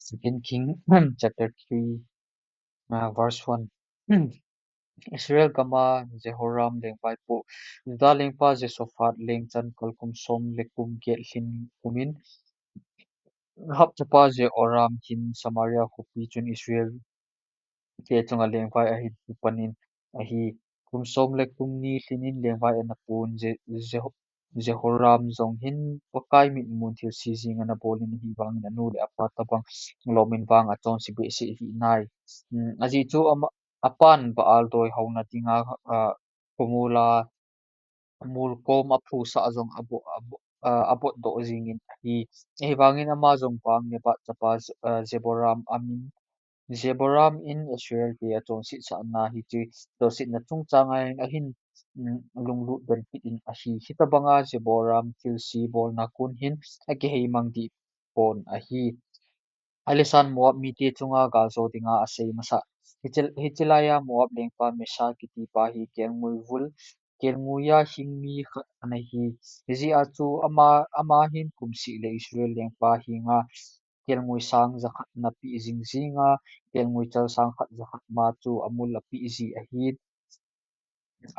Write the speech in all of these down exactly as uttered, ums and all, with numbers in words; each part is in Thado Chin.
Second King chapter three, uh, verse one. Israel gam a Jehoram lengpa ahipoh Judah lengpa Jehoshaphat lengchan kalkum som le kum get lhin kumin Ahab chapa Jehoram hin Samaria khopi chun Israel te chunga lengvai ahin panin ahi. Kum som le kum ni lhinin lengvai ana pun. Je-, Jeho-, Jehoram jong hin Pakai mitmun thilse jing ana bolin ahivangin anu le apa tobang lomin vang achonse behseh ahi nai. Hmm, ajeh chu ama, apan Baal doi houna dinga, ah, khomula mulkom aphusah jong abo-, abo-, ah, abotdoh jingin ahi. Ahivangin ama jong vang Nebat chapa Je-, ah, Jeroboam amin, Jeroboam in Israel te achonset sahna hiche chonsetna chungchanga hin ahin, mm, lunglut den kit in ahi. Hitobanga Jeroboam thilse bolna kon hin akihei mang dih pon ahi. Elisan Moab mite chunga galjo dinga asei masa. Hiche, hiche laiya Moab lengpa Mesha kitipa hi kelngoi vul, kelngoiya hing mi khat ana hi. Hijeh a chu ama, ama hin kumseh le Israel lengpa henga kelngoi sang jakhat ana peh jing jinga, kelngoi chal sang khat jakhat ma chu amul apeh ji ahi.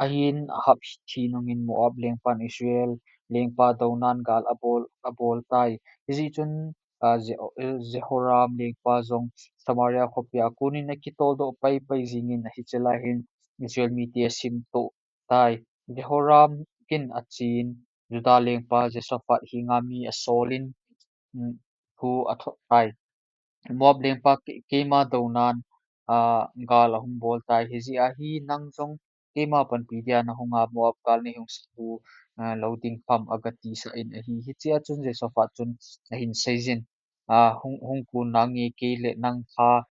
Ahin Ahab thi nungin Moab lengpan Israel lengpa donan gal abol, abol tai. Hijeh chun, ah, Je-, Jehoram lengpa jong Samaria khopia konin akitoldoh paipai jingin hiche lai hin Israel mite asimtoh tai. Jehoram in achen Judah lengpa Jehoshaphat henga mi asolin, mm, thu athot tai. Moab lengpa ke-, keima donan, ah, gal ahung bol tai. Hijeh a hi nang jong keima panpi dia nahunga Moab gal neihung sah u, ah, lou ding ham aga tisah in ahi. Hichea chun Jehoshaphat chun ahin seijin, ah, hung, hung kon nange, kei le nang tha,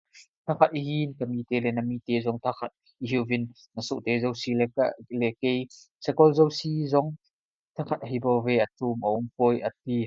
thakhat ihin, kamite le namite jong thakhat ihiuvin, nasohte jouse le ka, le kei, sakol jouse jong thakhat ahi bouve, achom aum poi, ati.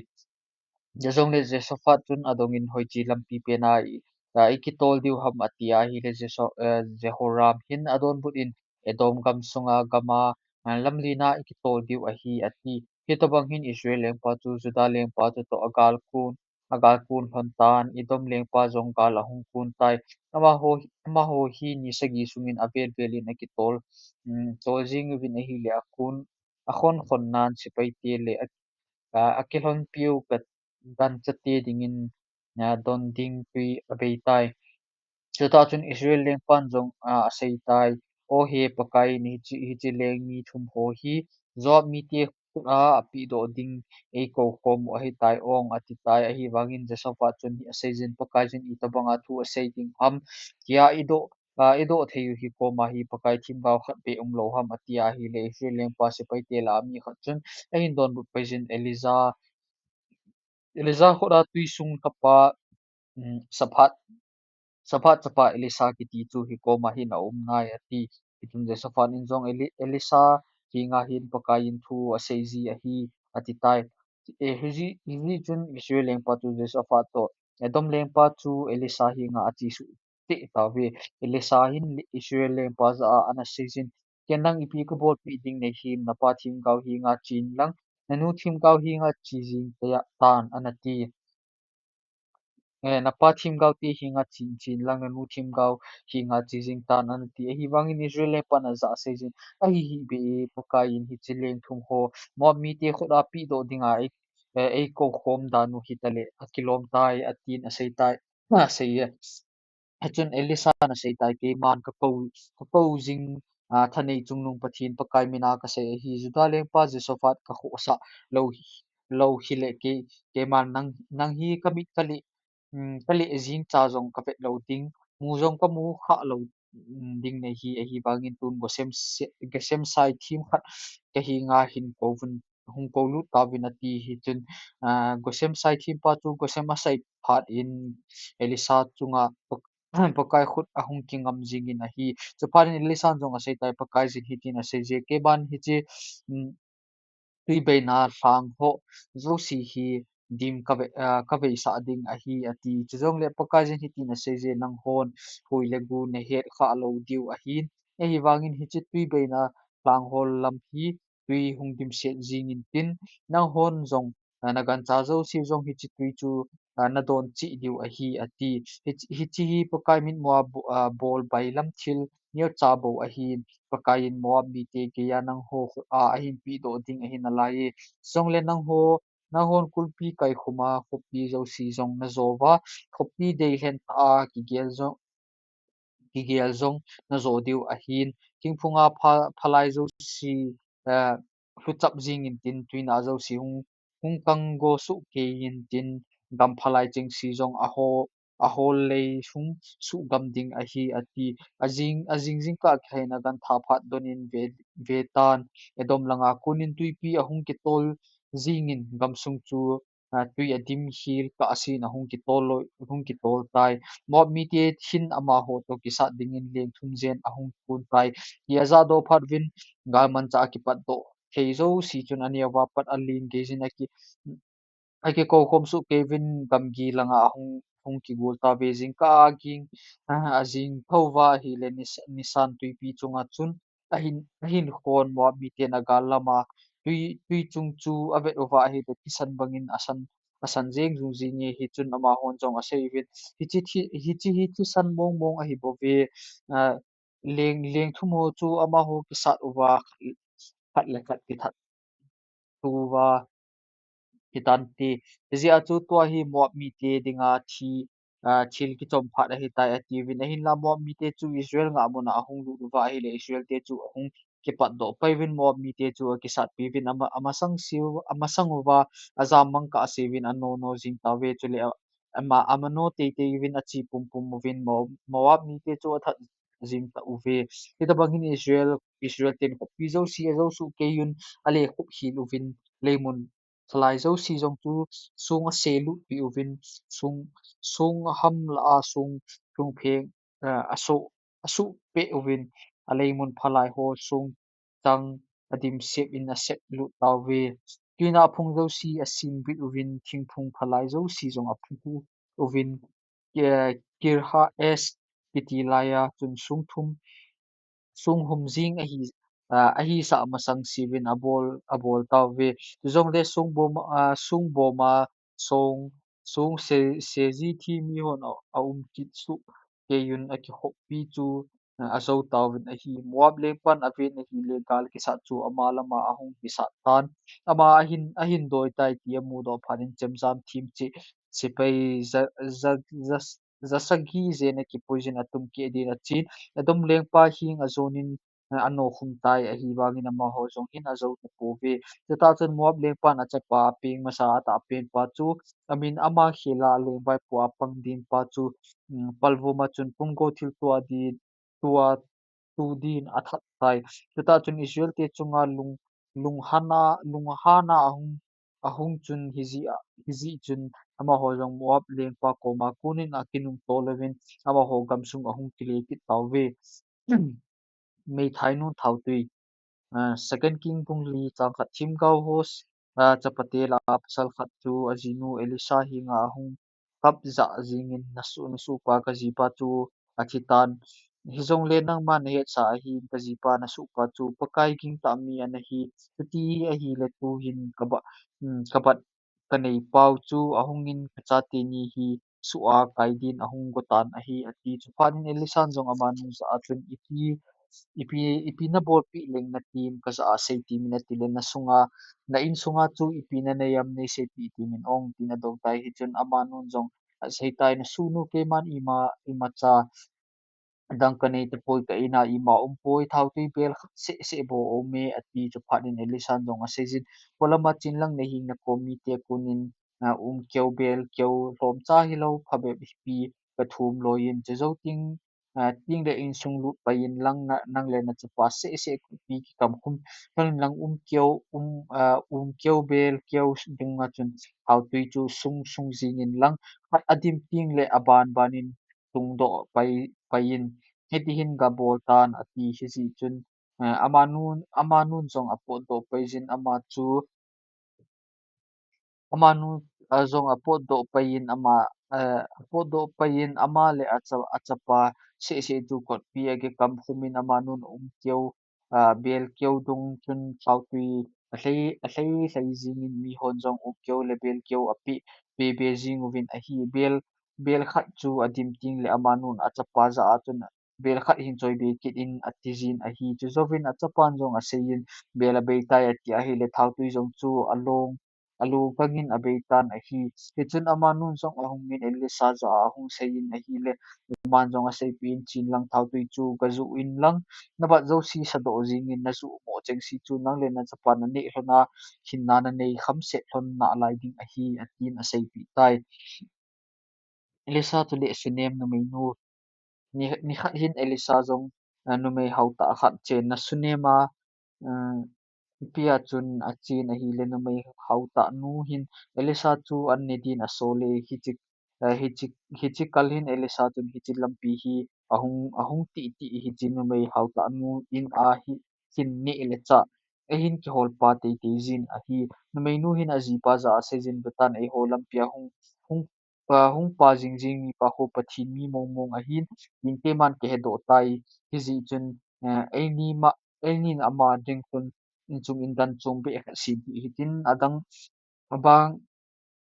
Hijongle Jehoshaphat chun adongin hoiche lampi pena i, a, ikitol diu ham, ati ahile Jeho-, eh, Jehoram hin adonbut in Edom gam sunga gam a, a, lamlina ikitol diu ahi, ati. Hitobang hin Israel lengpa chu Judah lengpa chutoh agal kon, agal kon lhon tan, Edom lengpa jong gal ahung kon tai. Amaho, amaho hi ni sagi sungin avel vel in akitol, mm, tol jing uvin ahile akon, akhon khon nan sepaite le a, a, akilhonpiu ka ganchate dingin, a, don ding tui abei tai. Chutah chun Israel lengpan jong, a, asei tai, O he Pakai, hiche, hiche leng mi thum ho hi Joab mite khut a apehdoh ding eikou khom u ahitai ong, ati tai. Ahivangin Jehoshaphat chun hi aseijin, Pakaiyin itobanga thu asei ding ham, tia idoh, a, idoh thei u hi koma hi Pakai themgao khat beh umlou ham, ati ahile Israel lengpa sepaite lah a mi khat chun ahin donbut paijin, Elijah, Elijah khut a tui sung tapa, um, Shaphat, Shaphat chapa Elisha kiti chu hi koma hin aum nai, ati. Hichun Jehoshaphat in jong Eli-, Elisha henga hin Pakaiyin thu aseiji ahi, ati tai. E, hijeh, hijeh chun Israel lengpa chu Jehoshaphat toh Edom lengpa chu Elisha henga achesuh teh tauve. Elisha hin Israel lengpa jah a ana seijin, Ken nang ipi kabolpeh ding nahim, napa themgao henga chen lang, nanu themgao henga che jing tan, ana ti. Eh, napa themgao te henga chen, chen lang, nanu themgao henga che jing tan, ana ti. Ahivangin Israel lengpan ajah a aseijin, Ahi hih beh e, Pakaiyin hiche leng thum ho Moab mite khut a pehdoh dinga ei, eh, eikou khom dan u hitale akilom tai, atin asei tai. Asei e. Hichun Elisha in asei tai, Keiman kakou, kakou jing, a, thanei chungnung Pathen Pakai mina kasei ahi, Judah lengpa Jehoshaphat kakhohsah lou, lou hile kei, keiman nang, nang hi kamit kale, um, kale jing cha jong kavet lou ding, mu jong kamu khah lou, um, ding nahi, ahivangin tun gosem se-, gosem sai themkhat kahenga hin kouvin, hung koulut tauvin, ati. Hichun, a, gosem sai thempa chu gosem asai phat in Elisha chunga Pak-, Pakai khut ahung kingam jingin ahi. Chuphat in Elisha in jong asei tai, Pakaiyin hitin aseije, Keiman hiche, um, twibeina lhang ho jouse hi dim kave-, a, kaveisah ding ahi, ati. Chujongle Pakaiyin hitin aseije, Nanghon hoi le gu nahet khah lou diu ahin, ahivangin hiche twibeina lhang ho lam hi twi hung dimset jingin tin, nanghon jong ah, na gancha jouse jong hiche tui chu, ah, na don cheh diu ahi, ati. Hiche, hiche hi Pakai mitmu a bo-, ah, bol bailam thil neocha bou ahin, Pakai in Moab mite geiya nangho khu-, ah, ahin pehdoh ding ahi nalai e. Chujongle nangho, nanghon kulpi kaikhum a khopi jouse jong na jo uva, khopi deilhen tah a kigel jong, kigel jong na jo diu ahin, thingphung a pha-, phalai jouse, eh, lhuchap jing intin, tuina jouse hung, hung kang go soh kei intin, gam phalai chengse jong aho-, ahol lei hung suhgam ding ahi, ati. Ajing, ajing jingkah kihei in agan tha phat don in ve, ve tan. Edom langa kon in twipi ahung kitol jing in gamsung chu, ah, tui adim hel kah sen ahung kitol loi, hung kitol tai. Moab mite hin amaho toh kisat dingin leng thum jen ahung kon tai. Ti ajah doh phat uvin, galmanchah a kipatdoh thei jouse chun aneo uva pat alen gei jin aki, akikoukhom soh kei uvin gamgi langa ahung, hung kigol tauve. Jingkah a ging, ah, ajing thou uva ahile nis-, nisan twipi chunga chun ahin, ahin khon Moab miten agal lama twi, twi chung chu avet uva ahile thisan bangin asan, asan jeng jung jing e. Hichun amahon jong asei uvin, hiche thi, hiche hi thisan mong mong ahi bouve, ah, leng, leng thum ho chu amaho kisat uva khat, khat le khat kithat uva hitan ti. Hijeh a chu tua hi Moab mite dinga thi, ah, thil kichom phat ahitai atiuvin. Ahinla Moab mite chu Israel ngahmun a ahung lut uva ahile Israel te chu ahung kipatdoh pai uvin Moab mite chu akisatpi uvin ama, amasang siu, amasang uva ajam mang kah a seuvin ano no jing tauve. Chule a, ama, amano teitei uvin ache pumpum uvin Mo-, Moab mite chu athat jing tauve. Hitobang hin Israel, Israel ten khopi jouse ajo soh kei un, ale khup hel uvin, leimun phalai jouse jong chu song ase lut peh uvin, song, song ham lah a song, song pheng, eh, asoh, asoh peh uvin, aleimun phalai ho song chang adim sep in asep lut tauve. Tuina aphung jouse asim bit uvin, thingphung phalai jouse jong aphung uvin, eh, Kir Hares kiti laiya chun song thum, song hum jing ahi, ah, ahisah masang seuvin abol, abol tauve. Chujongle song boma, ah, song boma song, song se, seji thi mihon a, aum kit soh kei un akikhoppi chu, ah, ajo tauvin ahi. Moab lengpan aven ahile gal kisat chu ama lama ahung kisat tan. Ama ahin, ahin doi tai ti amudoh phat in chemjam thim cheh sepai ja, ja, ja, jasagi jen akipui jin atum keh din achen. Edom lengpa heng ajon in, eh, ano khum tai, ahivangin amaho jong hin ajo tapouve. Chutah chun Moab lengpan achapa apeng masa atahpen pa chu, amin ama khel a lengvaipo a pang din pa chu, um, palvum a chun pumgo thil tua din, tua tu din athat tai. Chutah chun Israel te chunga lung, lunghana, lunghana ahung, ahung chun hijeh a, hijeh chun amaho jong Moab lengpa koma kon in akinung tol uvin amaho gamsung ahung kile kit tauve. Meithai nun thaotui. Ah, Second King bung li chang khat. Themgao ho, ah, chapate lah a pasal khat chu ajinu Elisha henga ahung kap jah jingin, "Nasoh, nasohpa kajipa chu athi tan. Hijongle nangma nahetsa ahin, kajipa nasohpa chu Pakai gingtah mi anahi. Chuti ahile tuhin kabat, um, kabat kanei pau chu ahungin kachate ni hi soh a kai din ahung go tan ahi," ati. Chuphat in Elisan jong amanu jah a chun, "Ipi, ipi, ipi nabolpeh leng natim, kajah a seitim in," atile, "Nasunga, na insunga chu ipi nanei am neiseipeh tim in ong," tin adong tai. Hichun amanun jong asei tai, "Nasohnu, keiman ima, imacha dang kanei tapoi, ka ina ima umpoi, thaotui bel khat seh seh bou aume," ati. Chuphat in Elisan jong aseijin, "Polama chen lang nahing nakom mite konin, ah, um keu bel keu lhomcha hilou phabep hipi kathum loiyin, chujou teng, ah, tengle insung lut paiyin lang na, nang le nachapa seh seh khopi kikamkhum lhon in lang um keu, um, ah, um keu bel keu dunga chun thaotui chu sung sung jingin lang, khat adim tengle aban banin tungdoh pai, paiyin, hitihin gabol tan," ati. Hijeh chun, eh, amanun, amanun jong apotdoh paijin ama chu, amanun, ah, jong apotdoh paiyin ama, eh, apotdoh paiyin ama le acha, achapa seh seh chu kotpi akikamkhum in amanun um keu, ah, bel keu dung chun thaotui alhai, alhai, lhai jingin mihon jong ukeo le belkeo api, be, be jing uvin ahi. Bel, bel khat chu adim tengle amanun achapa jah a chun bel khat hin choibe kit in ati jin ahi. Chujouvin achapan jong aseiyin bel abeitai ati ahile thaotui jong chu along, along kangin abeitan ahi. Hichun amanun jong ahungin Elisha jah a ahung seiyin ahile, aman jong aseipeh in, chen lang thaotui chu gajuh in lang, nabat jouse sadoh jingin najuh mo chengse chu nang le nachapan naneh lhon a, hinna nanei khamset lhon nalai ding ahi, atin aseipeh tai. Elisha toh le Sunem numeinu. Ni, nikhat hin Elisha jong, ah, numei haotah khat chenna Sunem a, ah, ipi a chun achen ahile numei haotah nu hin Elisha chu an ne din asole hiche, ah, hiche, hiche kal hin Elisha chun hiche lampi hi ahung, ahung titi hiche numei haotah nu in a hi hin neh le chah ahin kihol pa teitei jin ahi. Numeinu hin ajipa jah a aseijin, vetan, eiho lampi a hung, hung, ah, hung pa jingjing mipa khu Pathen mi mongmong ahin, tin keiman kahedoh tai, hijeh chun, eh, eini ma, eini ama ding khun inchung indan chombeh khat sempeh hitin, adang, abang,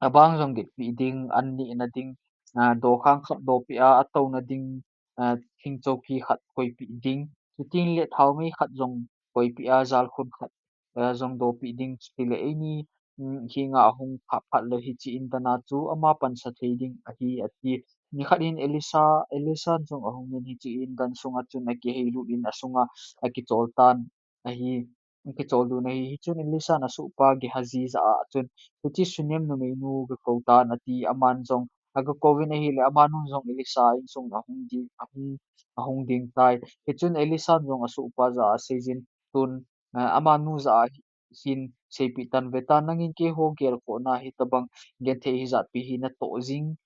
abang jong getpeh ding, an nehna ding, ah, dokhang khat dopeh a, atouna ding, ah, thing chouki khat koipeh ding. Chutengle thaomei khat jong koipeh a, jalkhun khat, ah, jong dopeh ding. Chutile eini, um, henga ahung phat phat le hiche indan a chu ama pansa thei ding ahi, ati. Nikhat hin Elisha, Elisha jong ahungin hiche indan sunga chun akiheilut in asunga akichol tan ahi. Akichol dun ahi. Hichun Elisha in asohpa Gehazi jah a chun, hiche Sunem numeinu gakou tan, ati. Aman jong agakouvin ahile, amanun jong Elisha insung ahung ding, ahung, ahung ding tai. Hichun Elisha in jong asohpa jah a aseijin, tun, eh, amanu jah a hin seipeh tan, vetan, nangin keiho gelkhohna hitobang genthei hijatpi hi natoh jing,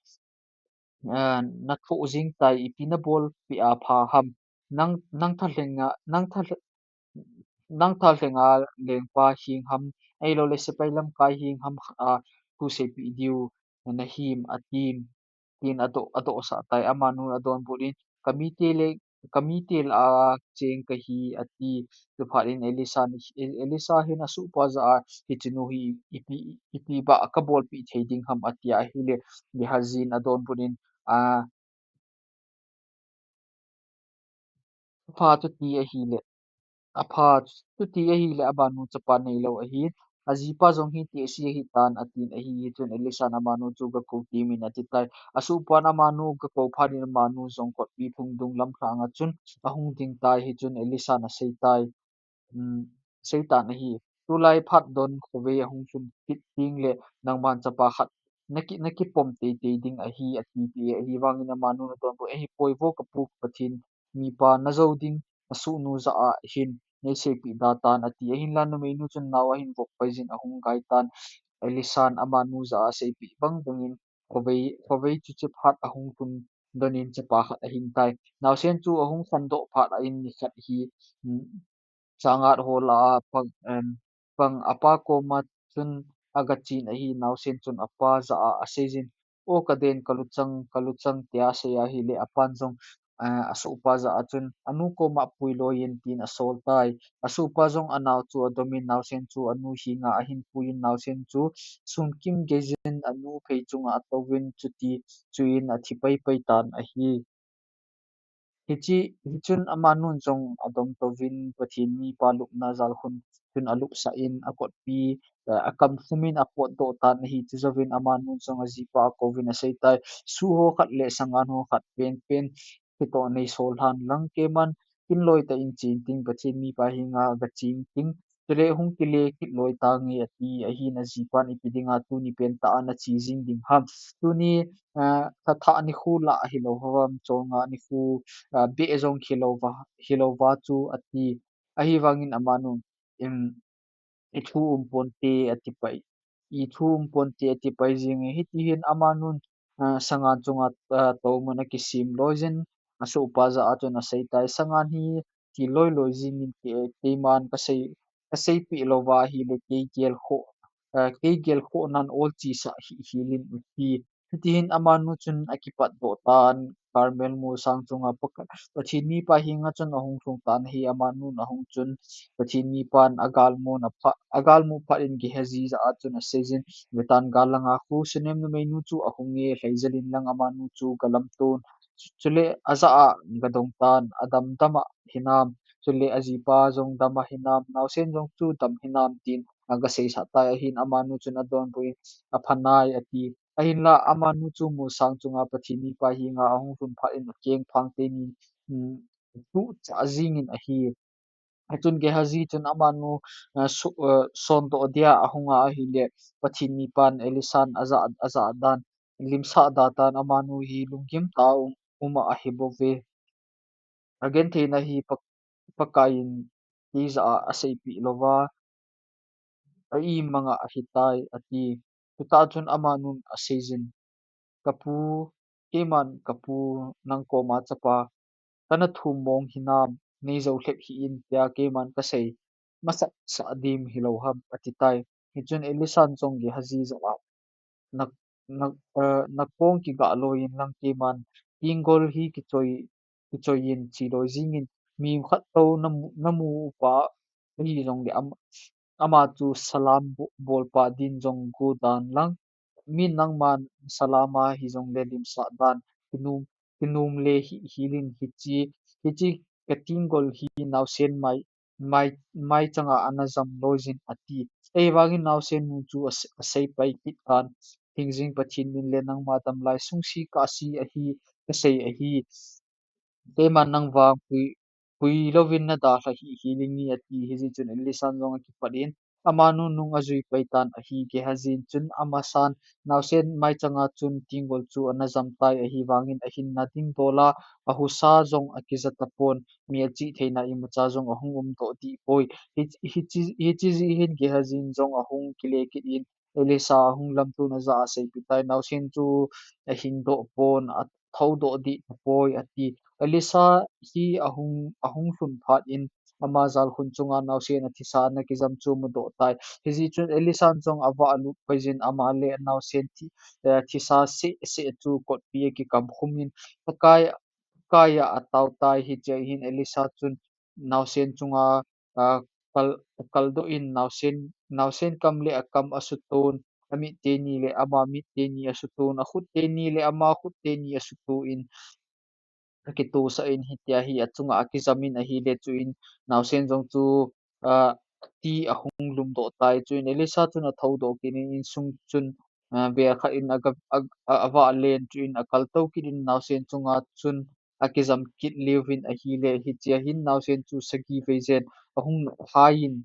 ah, natoh jing tai, ipi nabolpeh a pha ham? Nang, nang thalhenga, nang thalhe-, nang thalhenga lengpa heng ham, ahiloule sepai lamkai heng ham khat a thu seipeh diu nahim, atin, tin adoh, adohsah tai. Amanun adonbut in, kamite le, kamite lah a cheng kahi, ati. Chuphat in Elisha, Elisha hin asohpa jah a, hichenu hi ipi, ipi bah kabolpeh thei ding ham, atia ahile, Gehazi in adonbut in, a, apha chuti ahile, apha chuti ahile, amanu chapa neilou ahin, ajipa jong hi tehse ahitan, atin ahi. Hichun Elisha in amanu chu gakou temin atitai. Asohpan amanu gakou phat in amanu jong kotpi phungdung lamlhanga chun ahung ding tai. Hichun Elisha in aseitai, um, seitan ahi. Tulai phat don khovei ahung lhun kit tengle nangman chapa khat naki, nakipom teitei ding ahi, atipeh e. Ahivangin amanun adonbut, ahipoi vo kapu Pathen mipa, najou ding nasuhnu jah a hin neiseipeh da tan, ati. Ahinla numeinu chun nao ahin vop paijin ahung gaitan. Elisha in amanu jah a aseipeh bang bangin khovei, khovei chu chephat ahung lhun donin chapa khat ahin tai. Naosen chu ahung khandoh phat a in nikhat hi, um, changat ho lah a pang, em, pang apa koma chun agachen ahi. Naosen chun apa jah a aseijin, O kaden, kaluchang, kaluchang, tia asei ahile, apan jong, eh, asohpa jah a chun anu koma puiloiyin, tin asol tai. Asohpa jong anao chu adomin, naosen chu anu henga ahin puiyin, naosen chu sunkim geijin anu phei chunga atouvin, chuti chuin athi paipai tan ahi. Hiche, hichun amanun jong adom touvin, Pathen mipa lupna jalkhun chun alupsah in, akotpi, eh, akam khumin apotdoh tan ahi. Chujouvin amanun jong ajipa akouvin aseitai, Suh ho khat le sangan ho khat penpen kitoh neisol lhan lang, keiman kinloi tah in chen ting, Pathen mipa henga gachen ting, chule hung kile kit loi tange, ati. Ahin ajipan, Ipi dinga tuni pentah a nache jing ding ham? Tuni, ah, lhathah nikho lah hilou ham, cholngah nikho, ah, beh jong hilou va, hilou va chu, ati. Ahivangin amanun, em, ithu umponte, atipai, ithu umponte, atipai jinge. Hitihin amanun, ah, sangan chunga, ah, toumun akisem loijin, asohpa jah a chun aseitai, Sangan hi thil loiloi jingin, kei, keiman kasei, kaseipeh louva ahile, kei gelkhoh, ah, kei gelkhohnan olchesah hih helin, ati. Hitihin amanu chun akipat doh tan, Carmel molsang chunga Pathen mipa henga chun ahung lhung tan ahi. Amanun ahung chun Pathen mipan agalmu na phat, agalmu phat in Gehazi jah a chun aseijin, vetan, gal langa khu Shunem numeinu chu ahunge, lhaijalin lang amanu chu galamton, chule ajah a gadong tan, adamdam a hinam, chule ajipa jong dam a hinam, naosen jong chu dam hinam tin agaseisah tai. Ahin amanu chun adonbut in, aphanai ati. Ahinla amanu chu molsang chunga Pathen mipa henga ahung lhun phat in akengphang teni, um, tuh chah jingin ahi. Hichun Gehazi chun amanu, uh, su-, uh, sondoh dia ahunga ahile, Pathen mipan Elisan ajah, ajah dan, limsah da tan, amanu hi lunggim tah a um, um a ahi bouve. Agentheina hi Pak-, Pakaiyin keijah a aseipeh louva, a imanga ahitai, ati. Chutah chun amanun aseijin, kapu, keiman kapu nang koma chapa kana thum mong hinam, neijou lhep hih in tia keiman kasei masat sah dim hilou ham, ati tai. Hichun Elisan jong Gehazi jah a, na, na, eh, nakong kigah loiyin lang keiman, tinggol hi kichoi, kichoiyin cheloi jingin, mi khat tou namu, namu uva ahi jongle am-, ama chu salam bo-, bolpa din jong go dan lang. Min nangman salam a hijongle limsah dan, kinum, kinum le hi, hilin hiche, hiche katinggol hi naosen mai, mai, mai changa ana jam loijin ati. Ahivangin naosen nu chu ase-, aseipai kit tan. Hingjing Pathen min le nangma damlai sungsi kahse ahi, kasei ahi. Keiman nang vang pui, pui louvin nadalha hih hel inge ati. Hijeh chun Elisan jong akipat in, amanu nung ajui pai tan ahi. Gehazi chun amasan naosen mai changa chun tinggol chu ana jam tai, ahivangin ahinna ding dol a, ahusa jong akija tapon, mi achih theina imacha jong ahung umdoh dih poi. Hi, hiche, hiche jeh hin Gehazi jong ahung kile kit in, Elisa ahung lamton ajah a aseipeh tai, naosen chu ahingdoh pon, athoudoh dih tapoi, ati. Elisa hi ahung, ahung lhun phat in, ama jalkhun chunga naosen athisa ana kijam chu amudoh tai. Hijeh chun Elisan jong avah lut paijin, ama le anaosen thi, eh, thisa seh seh chu kotpi a akikamkhum in, Pakai, Pakai a atao tai. Hichea hin Elisa chun naosen chunga, ah, kal, kaldoh in naosen, naosen kam le akam asuton, amit teni le ama mit teni asuton, akhut teni le ama khut teni asuto in, akitosah in hitia hi achunga akijam in ahile, chuin naosen jong chu, ah, ti ahung lumdoh tai. Chuin Elisa chun athoudoh kit in insung chun, ah, bel khat in aga, ag-, a, avah len, chuin akaltou kit in naosen chunga chun akijam kit leuvin ahile, hichea hin naosen chu sagi vei jen ahung nahhai in,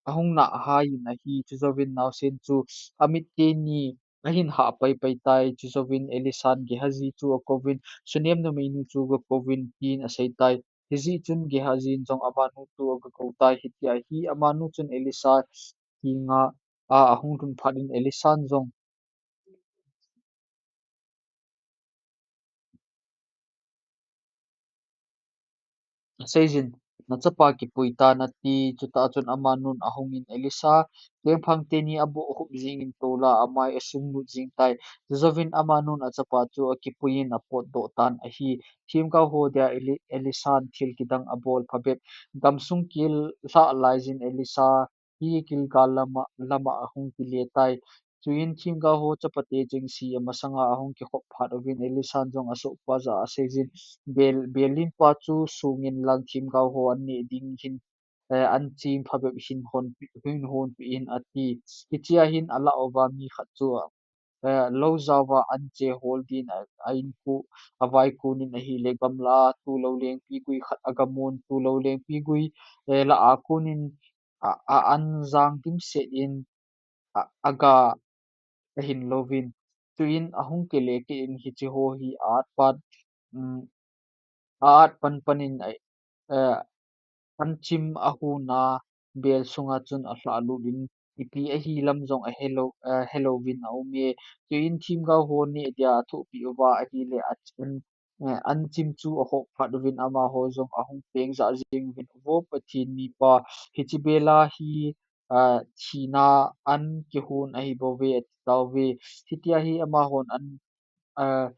ahung nahhai in ahi. Chujouvin naosen chu amit teni ahin hah paipai tai. Chujouvin Elisan Gehazi chu akouvin, Shunem numeinu chu gakouvin, tin asei tai. Hijeh chun Gehazi in jong amanu chu agakou tai. Hitia hi amanu chun Elisa henga, a, ahung lhun phat in Elisan jong aseijin, nachapa kipui tan ati. Chutah chun amanun ahungin Elisa kengphang teni abohkhup jingin tola amai asunglut jing tai. Chujouvin amanun achapa chu akipuiyin apotdoh tan ahi. Themgao ho dia Eli-, Elisan thil kidang abol phabep. Gamsung kel lhah laijin Elisa hi Gilgal lama, lama ahung kile tai. Chuin themgao ho chapate chengse amasanga ahung kikhop phat uvin Elisan jong asohpa jah a aseijin, bel, bel limpa chu songin lang themgao ho anneh ding hin, eh, anchim phabep hin hon, hin honpeh in ati. Hichea hin alah uva mi khat chu, eh, lou jaova anche hol din a, a inko, avaikon in ahile gamla a tulou lengpi gui khat agamun, tulou lengpi gui, eh, lah a konin a, a an jang dimset in a, aga ahin louvin. Chuin ahung kile kit in hiche ho hi a-at pan, um, a-at pan pan in a, eh, anchim ahon a bel sunga chun alhah lut in ipi ahi lam jong ahelou, eh, helouvin aume. Chuin themgao ho neh dia athohpeh uva ahile a, an, eh, anchim chu ahop phat uvin amaho jong ahung peng jah jeng uvin, Vo Pathen mipa, hiche bel a hi ah, thina an kihon ahi bouve ati tauve. Hitia hi amahon an, ah,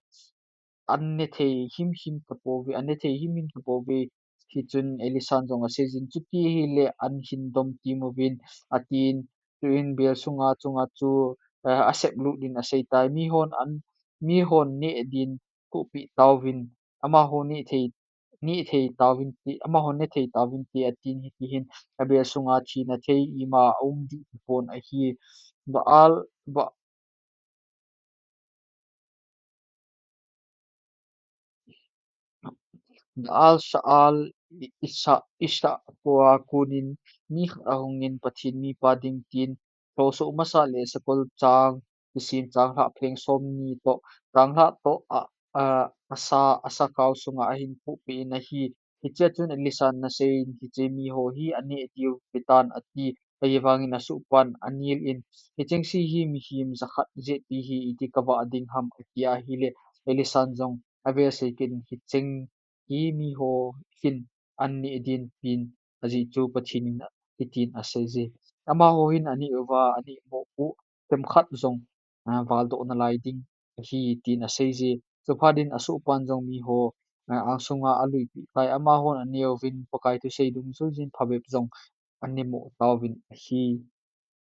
an ne thei himhim tapouve, an ne thei himhim tapouve. Hichun Elisan jong aseijin, chuti hile an hin dom timuvin atin, chuin bel sunga chunga chu, eh, asep lut din aseitai. Mihon an, mihon ne din khuhpi tauvin, amaho ne thei, ne thei tauvin ti, amahon ne thei tauvin ti atin, hitihin abel sunga thina thei ima aum dih tapon ahi. Baal, Ba-, Baal Shaal, I-, Isha, Isha tua konin mi khat ahungin Pathen mipa ding tin, lhosoh masa le sakol chang, kisem changlhah pheng somni toh, changlhah toh a, a, asa, asa kau sunga ahin khuhpi in ahi. Hichea chun Elisan aseiyin, hiche miho hi aneh diu hitan ati. Ahivangin asohpan anel in, hicheng se hi mihem jakhat jeh pi hi iti kavah ding ham ati ahile, Elisan jong avel sei kit in, hicheng hi miho hin an neh din pin, ajeh chu Pathen in hitin aseije. Amaho hin aneh uva, aneh moh u themkhat jong, ah, valdoh nalai ding ahi tin aseije. Chuphat in asohpan jong miho, ah, angsunga aluipeh tai. Amahon aneuvin Pakai thusei dungjuiyin phabep jong aneh moh tauvin ahi.